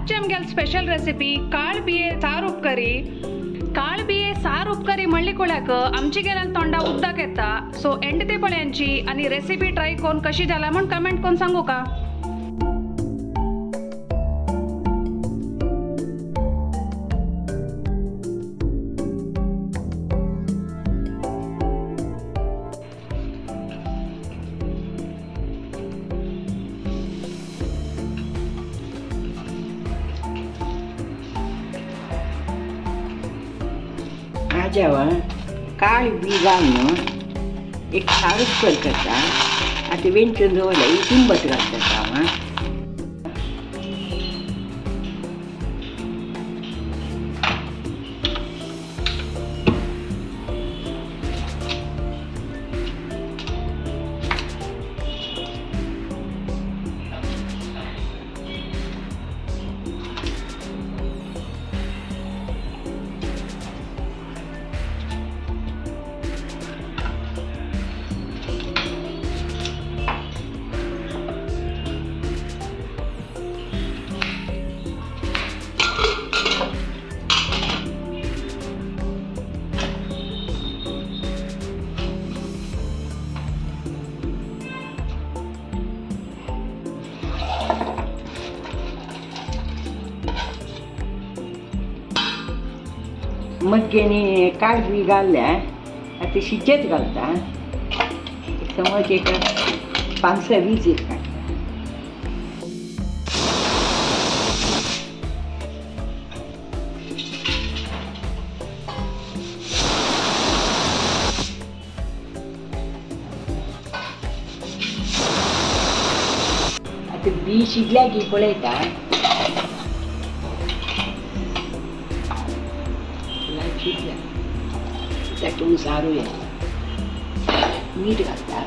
आजची आमगेल special recipe काळ बिये सार उपकरी. काळ बिये सार उपकरी म्हणली कोळ्याक आमची गेल्यान तोंडा उदक येता. सो एंड ते पळयांची आणि रेसिपी ट्राय करून कशी जाला म्हण कमेंट करून सांगू का. आज काळ बी घालून एक सार उपकर करता. आतां वेंचून दवरल्या ही तिंबत घालता हांव. मग्गेनी काळ बी घालल्या आतां शिजेत घालता. समज एक 5-6 वीज एक काडटा. आतां बी शिजल्या की पळयता. शिजल्या तातूंत सारू येता, मीठ घालता.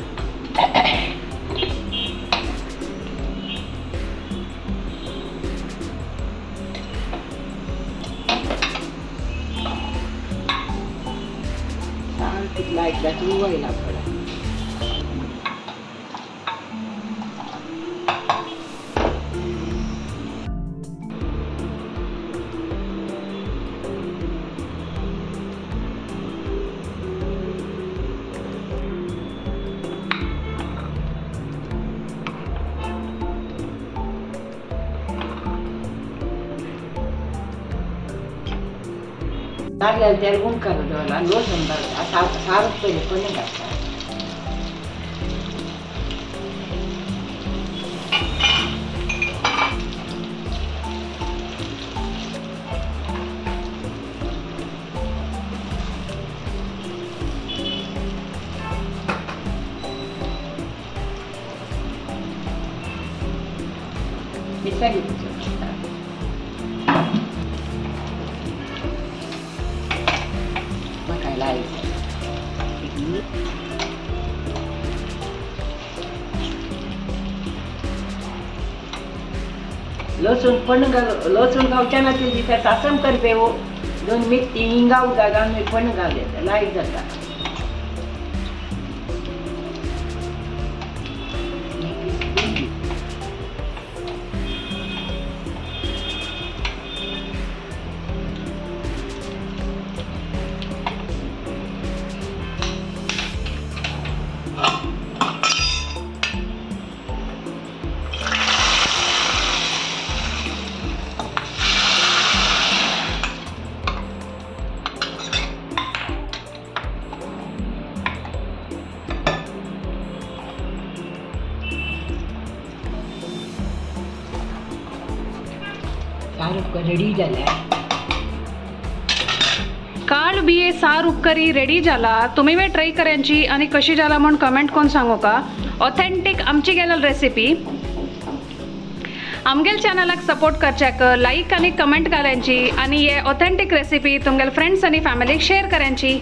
सार तितला एकदाच उवयला पडा. नारयल तेल ओंकार दवरला, लसूण घालता, सार पयलें कणी घालता. मिरसांग घालता. लसूण पण घाल, लसूण घालच्या ना ते दिसा सासम करपे हो. दोन मिरची हिंगा उदक घालून पण घाल येता, लायक जाता. सार उपकर रेडी जाल्या. काळ बिये सार उपकरी रेडी जाला. तुम्ही वे ट्राय करायची आणि कशी जाला म्हणून कमेंट करून सांगू का. ऑथेंटिक आमची गेलेल रेसिपी. आमगेल चॅनलाक सपोर्ट करच्याक लाईक आणि कमेंट करायची आणि हे ऑथेंटिक रेसिपी तुमगेल फ्रेंड्स आणि फॅमिलीक शेअर करायची.